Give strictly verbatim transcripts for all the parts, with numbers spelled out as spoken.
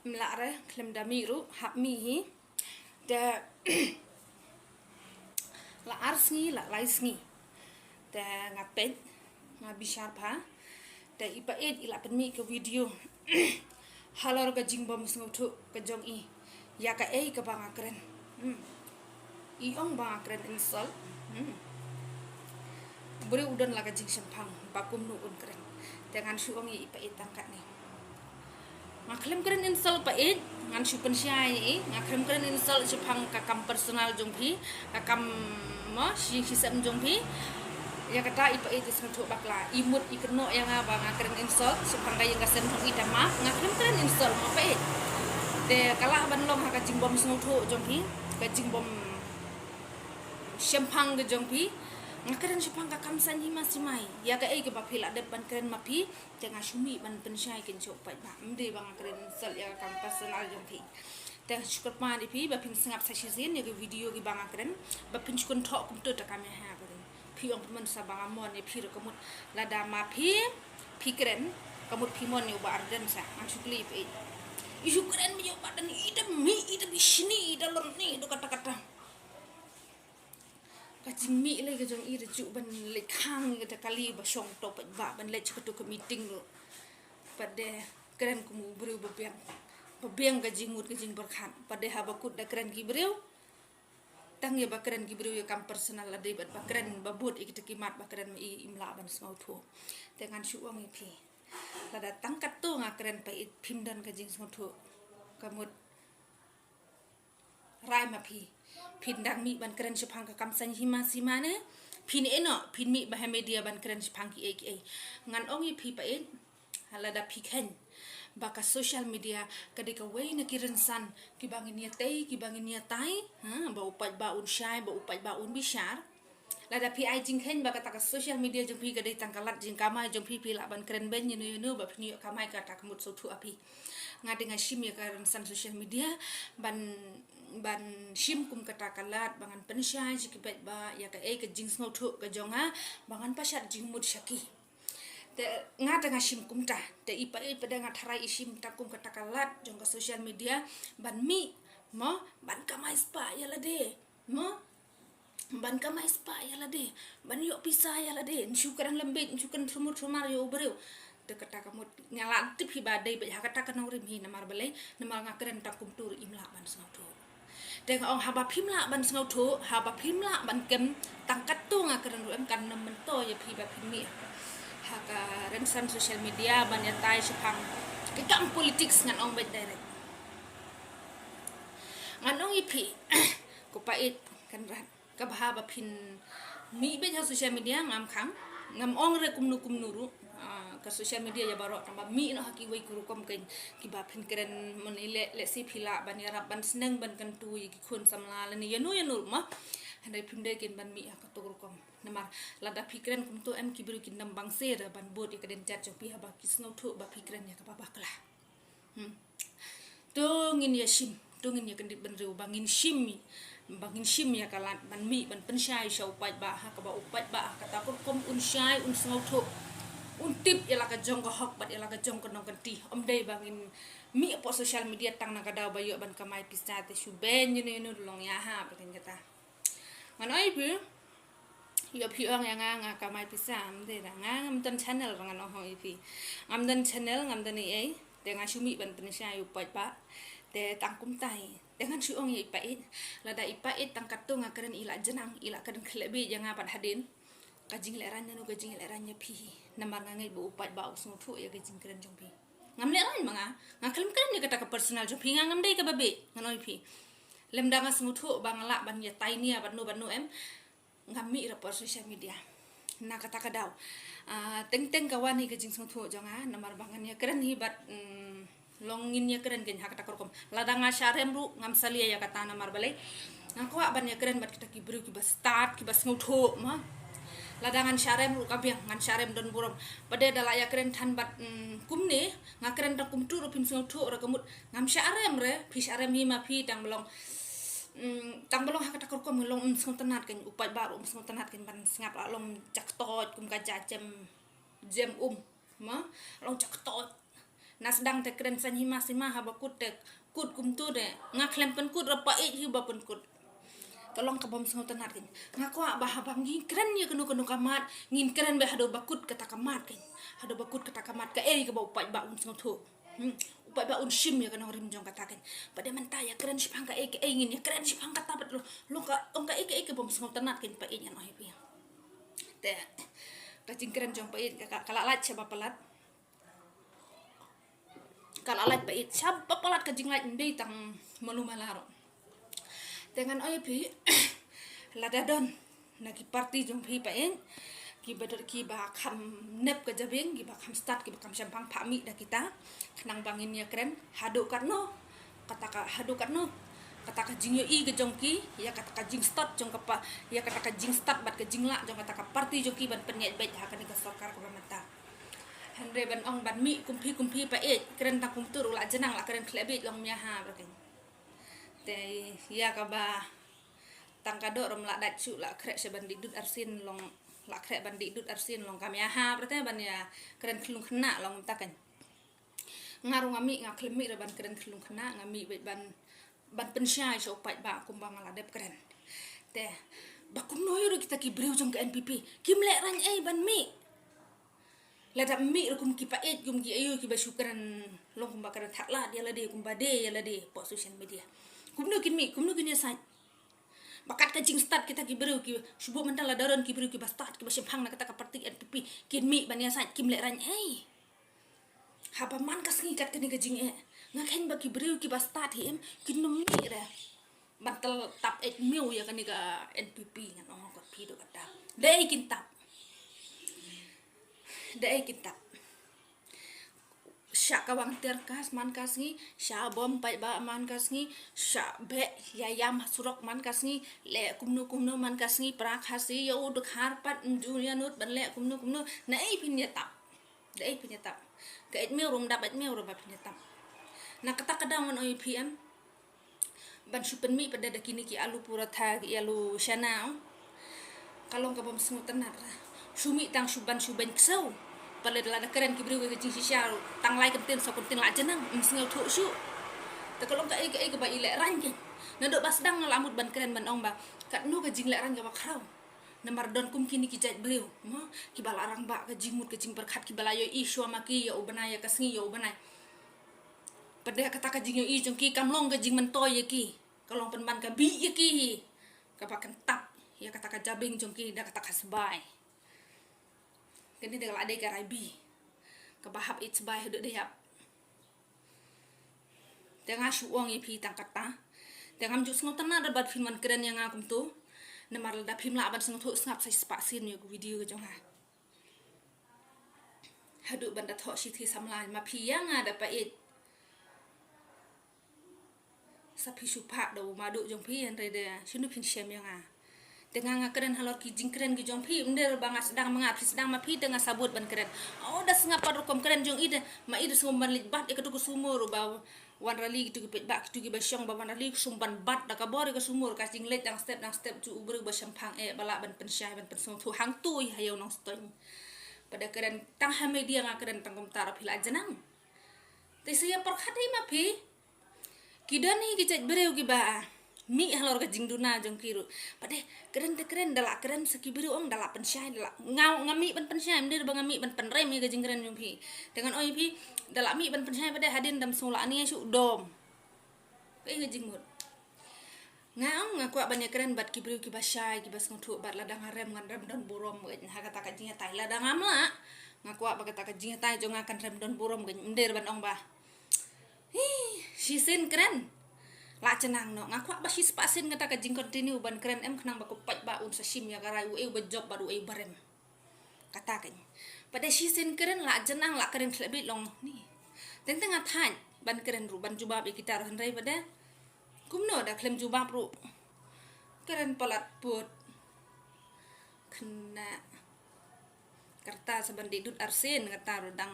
Mla re khlem da mih ruh hap mih hi. Te la ar sngi la lai sngi. Te nga peit nga bishar pha. Te i Paieit i la pynmih ka video halor ka jingbym sngewthuh ka jong i ïa kaei kaba nga kren. Hmm. I ong ba nga kren insult. Hmm. Briew u don la ka jingshemphang ba kumno un kren. Te ngan shu ong ïa i Paieit tang katne. Nga khlem kren insult Paieit, ngan shu pynshai ïa i, nga khlem kren insult shaphang ka kam personal jong phi, ka kam mo shi shi sem jong phi. Ïa kata i Paieit i sngewthuh bakla, i mut i kynnoh ïa nga ba nga kren insult shaphang ka ïing ka sem jong i, te ma nga khlem kren insult mo Paieit. Te ka lah ban long ha ka jingbym sngewthuh jong phi, ka jingbym shemphang ka jong phi. Nga kren shaphang ka kam saiñ hima simai. Ïa kaei kaba phi la dep ban kren ma phi, te nga shu mih ban pynshai kein sha u paidbah. Ym dei ba nga kren insult ïa ka kam personal jong phi. Te nga shu kyrpad ïa phi ba phin sngap sa shisien ïa ka video kiba nga kren, ba phin shu kynthoh kumto ta ka mih ha ka ring. Phi ong pynmynsaw ba nga mon ïa phi ruh ka mut. Lada ma phi phi kren ka mut phi mon ïa u Bah Ardent sa. Ngan shu kylli ïa phi. I shu kren ïa u Bah Ardent, i da mih, i da bishni, i da lon ni, da kata kata. Ka jingmih lei ka jong i da ju ban leit khang ïa kata kali ba shong to paidbah, ban leit sha kato ka meeting ruh. Pat de kren kum u briew ba biang, ba biang ka jingmut ka jingpyrkhat. Pat de haba kut da kren ki briew, tang ïa ba kren ki briew ïa kam personal, la dei bad ba kren ba bud ïa kita ki mat ba kren ma i, im lah ban sngewthuh. Te ngan shu ong ïa phi, lada tang katto nga kren Paieit phim don ka jingsngewthuh, ka mut rai ma phi. Phin dang mih ban kren shaphang ka kam saiñ hima sima ne? Phin ïeh noh, phin mih ba ha media ban kren shaphang kiei kiei. Ngan ong ïa phi Paieit, lada phi kheiñ ba ka social media ka dei kawei na ki rynsan kiba ngin ïatei, kiba ngin ïatai, ha, ba u paidbah un shai, ba u paidbah un bishar. Lada phi ai jingkheiñ ba kata ka social media jong phi ka dei tang ka lad jingkamai jong phi, phi lah ban kren beiñ ïano ïano ba phin ïoh kamai, kata ka mut sngewthuh ha phi. Nga dei nga shim ïa ka rynsan social media ban, ban shim kum kata ka lad ba ngan pynshai sha ki paidbah ïa kaei ka jingsngewthuh ka jong nga, ba ngan pashat jingmut sha ki. Te nga dei nga shim kumta, te i Paieit pat de nga tharai i shim tang kum kata ka lad jong ka social media ban mih mo, ban kamai spah ïa lade mo. Ban kamai spah ïa lade, ban ïoh pisa ïa lade, yn shu kren lem beit, yn shu kren thrumur thrumar ïa u briew. Te kata ka mut nga la tip hi ba dei beit ha kata ka nongrim hi, namar balei, namar nga kren tang kumtu ruh im lah ban sngewthuh. Te nga ong haba phim lah ban sngewthuh, haba phim lah ban kem, tang katto nga kren ruh em, kan nym myntoi ïa phi ba phin mih ha ka rynsan social media ban ïatai shaphang ki kam politics, ngan ong beit direct. Ngan ong ïa phi, ko Paieit Kynrad, kaba haba phin mih beit ha social media ngam khang, ngam ong re kumno kumno ruh, ah, ka social media ïa baroh, tang ba mih noh ha kiwei ki rukom kein kiba phin kren, mane leh, lehse phi lah ban ïarap ban sneng ban kyntu ïa ki khun samla lane ïano ïano ruh mo. Hynrei phim dei kein ban mih ha kato ka rukom. Namar lada phi kren kumto em ki briew kin nym bang sir ban bud ïa ka dien jait jong phi haba ki sngewthuh ba phi kren ïa kaba bakla. Hmm. To ngin ïa shim, to ngin ïa kyndit bynriew ba ngin shim, ba ngin shim ïa ka lad ban mih ban pynshai sha u paidbah ha kaba u paidbah ha kata ka rukom un shai, un sngewthuh, un tip ïa la ka jong ka hok bad ïa la ka jong ka nongkynti. Ym dei ba ngin mih hapoh social media tang na ka daw ba ïoh ban kamai pisa te shu beiñ ïano ïano long ïa ha ba kin kata. Ngan ong ïa phi, ïoh phi ong ïa nga nga kamai pisa, ym dei da nga ngam don channel, ngan ong ïa phi. Ngam don channel, ngam don ei ei, te nga shu mih ban pynshai u paidbah. Te tang kumta hi, te ngan shu ong ïa i Paieit, lada i Paieit tang katto nga kren i la jnang, i la kren khleh beit ïa nga pat hadien. Ka jinglehrain nano ka jinglehrain ïa phi hi, namar nga ngeit ba u paidbah u sngewthuh ïa ka jingkren jong phi. Ngam lehrain ma nga, nga khlem kren ïa kata ka personal jong phi, nga ngam dei kaba beit, ngan ong ïa phi. Lymda nga sngewthuh ba nga lah ban ïatai nia bad no bad no em, ngam mih ra por social media. Na kata ka daw, ah, teng teng ka wan hi ka jingsngewthuh jong nga, namar ba ngan ïakren hi bad, mm, long ngin ïakren kein ha kata ka rukom. Lada nga shah rem ruh ngam salia ïa kata, namar balei, nga kwah ban ïakren bad kita ki briew kiba stad, kiba sngewthuh mo. Lada ngan shah rem ruh ka biang, ngan shah rem don burom. Bad da la ïakren than bad, mm, kumne, nga kren tang kumtu ruh phim sngewthuh ruh ka mut ngam shah rem re, phi shah rem hi ma phi, tang ba long, mm, tang ba long ha kata ka rukom long ym sngewtynnat kein, u paidbah ruh ym sngewtynnat kein ban sngap, la long jaktoit kum ka ja jem, jem um mo, long jaktoit. Na sdang te kren san hima sima haba kut te kut kumtu te. Nga khlem pynkut ra pait hi ba pynkut. Ka long ka bym sngewtynnat keiñ. Nga kwah ba haba ngi kren ïa kano kano ka mat, ngin kren beit haduh ba kut kata ka mat keiñ. Haduh ba kut kata ka mat kaei kaba u paidbah un sngewthuh. Hmm. U paidbah un shim ïa ka nongrim jong kata keiñ. Ba dei mynta ïa kren shaphang kaei kaei ngin ïa kren shaphang kata beit long ka ong kaei kaei ka bym sngewtynnat keiñ pait ngan ong ïa phi. Te ka jingkren jong pait ka, ka, ka la lait shaba palat. Ka la lait pait shaba palat ka jinglait ym dei tang malu mala ruh. Te ngan ong ïa phi lada don na ki party jong phi pait kiba don kiba kham nep ka jabieng, kiba kham stad, kiba kham shemphang, phah mih da kita khnang ba ngin ïa kren haduh katno kata ka, haduh katno kata ka jingïohi ka jong ki ïa kata ka jingstad jong ka pa, ïa kata ka jingstad bad ka jinglah jong kata ka party jong ki ban pynïaid beit ha kane ka sorkar kaba mynta. Hynrei ban ong ban mih kum phi kum phi pait, kren tang kumtu ruh la jnang, la kren khlem beit long mia ha bra keiñ. Te ïa kaba tang ka doh rum la dait shuh, la khreh sha ban dih dud arsien long, la khreh ban dih dud arsien long ka mia ha bra te ban ïa kren khlung khynnah long ta keiñ. Nga ruh nga mih, nga khlem mih ra ban kren khlung khynnah, nga mih beit ban, ban pynshai sha u paidbah kumba nga la dep kren. Te ba kumno ïa ruh kita ki briew jong ka N P P kim lehraiñ ei ban mih. Lada mih ruh kum ki pait, kum ki aïu kiba shu kren long kumba kren thak lad ïa lade, kumba dei ïa lade pok social media. Kumno kin mih, kumno kin ïasaid. Ba kat ka jingstad kita ki briew ki shu buh mynta, lada don ki briew kiba stad kiba shemphang na kata ka party N P P kin mih ban ïasaid, kim lehraiñ ei. Haba man ka sngi kat kane ka jingeh nga khein ba ki briew kiba stad hi em kin nym mih re ban tap eit miaw ïa kane ka N P P. Ngan ong kat phi doh kata dei kin tap. Dei kin tap. Sha ka wang tiar kas man ka sngi, sha bom paidbah man ka sngi, sha beh ïa ïam ha surok man ka sngi, leh kumno kumno man ka sngi, pra Khasi ïa u dkhar pat ym ju ïa nud ban leh kumno kumno. Na ei phin ïa tap. Da ei phin ïa tap. Ka eit miaw ruh ym dap eit miaw ruh ba phin ïa tap. Na kata ka daw ngan ong ïa phi em. Ban shu pynmih pat da kine ki alu puratha, ki alu shana. Ka long ka bym sngewtynnat ra. Shu mih tang shu ban shu beiñ ksew. Pale da lada kren ki briew ka jingshisha ruh tang lai kyntien saw kyntien la jnang, ym sngewthuh shuh. Te ka long kaei kaei kaba i lehraiñ keiñ. Naduh ba sdang nga la mut ban kren ban ong ba katno ka jinglehraiñ kaba khraw. Namar don kum kine ki jait briew mo kiba la rangbah ka jingmut ka jingpyrkhat, kiba la ïohi shuwa ma ki ïa u bnai, ïa ka sngi ïa u bnai. Pat da kata ka jingïohi jong ki kam long ka jingmyntoi ïa ki, ka long pynban ka bih ïa ki hi. Kaba kan tap ïa kata ka jabieng jong ki da kata ka sbai. Kane da ka la dei ka rai bih kaba hap eit sbai haduh da ïap. Te nga shu ong ïa phi tang kata. Te ngam ju sngewtynnat da bad phin wan kren ïa nga kumto. Namar lada phim lah ban sngewthuh, sngap sa shispah sien ïa ka video ka jong nga. Haduh ban da thoh shithi samla ma phi ïa nga da pait. Sa phi shu phah da u maduh jong phi, hynrei da shano phin shem ïa nga. Te nga nga kren halor ki jingkren ki jong phi, ym dei ba nga sdang ma nga, phi sdang ma phi te nga sabut ban kren. O da sngap pat rukom kren jong i de, ma i de sngewbha ban leit bat ïa katu ka sumur ba wan rally kitu ki paidbah, kitu kiba shong ba wan rally, sngewbha ban bat da ka bor ïa ka sumur, ka jingleit dang step dang step jong u briew ba shemphang eh ba lah ban pynshai ban pynsngewthuh hangto ïa u Nongstoiñ. Pat da kren tang ha media nga kren tang kumta ruh phi la jnang. Te sa ïa pyrkhat hi ma phi. Ki don hi ki jait briew kiba mih halor ka jingduna jong ki ruh. Pat de kren te kren, da la kren sa ki briew ong da la pynshai, da la nga, nga mih ban pynshai, ym dei ba nga mih ban pynrem ïa ka jingkren jong phi. Te ngan ong ïa phi, da la mih ban pynshai pat de hadien dam sngewlah ne shu dom. Ka ïa ka jingmut. Nga ong nga kwah ban ïa kren bad ki briew kiba shai, kiba sngewthuh, bad lada nga rem ngan rem don burom ha kata ka jingïatai. Lada ngam lah, nga kwah ba kata ka jingïatai jong nga kan rem don burom, ym dei ban ong ba hi, shisien kren. La jnang noh, nga kwah ba shispah sien kata ka jing continue ban kren em khnang ba ko paidbah un sa shim ïa ka rai u ei uba jop bad u ei uba rem. Kata keiñ. Pat de shisien kren la jnang, la kren khlem beit long ni. Teng teng nga thait ban kren ruh ban jubab ïa kita ruh, hynrei pat de kumno da khlem jubab ruh. Kren palat put. Khynnah. Kata sa ban dih dud arsien kata ruh dang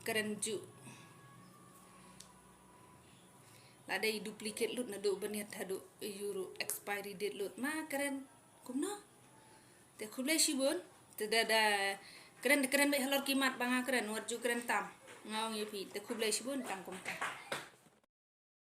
kren ju. La dei duplicate lut naduh bniat haduh ïa u ruh expiry date lut ma kren. Kumno? Te khublei shibun. Te da, da kren, da kren beit halor ki mat ba nga kren, wat ju kren tam. Nga ong ïa phi te khublei shibun tang kumta.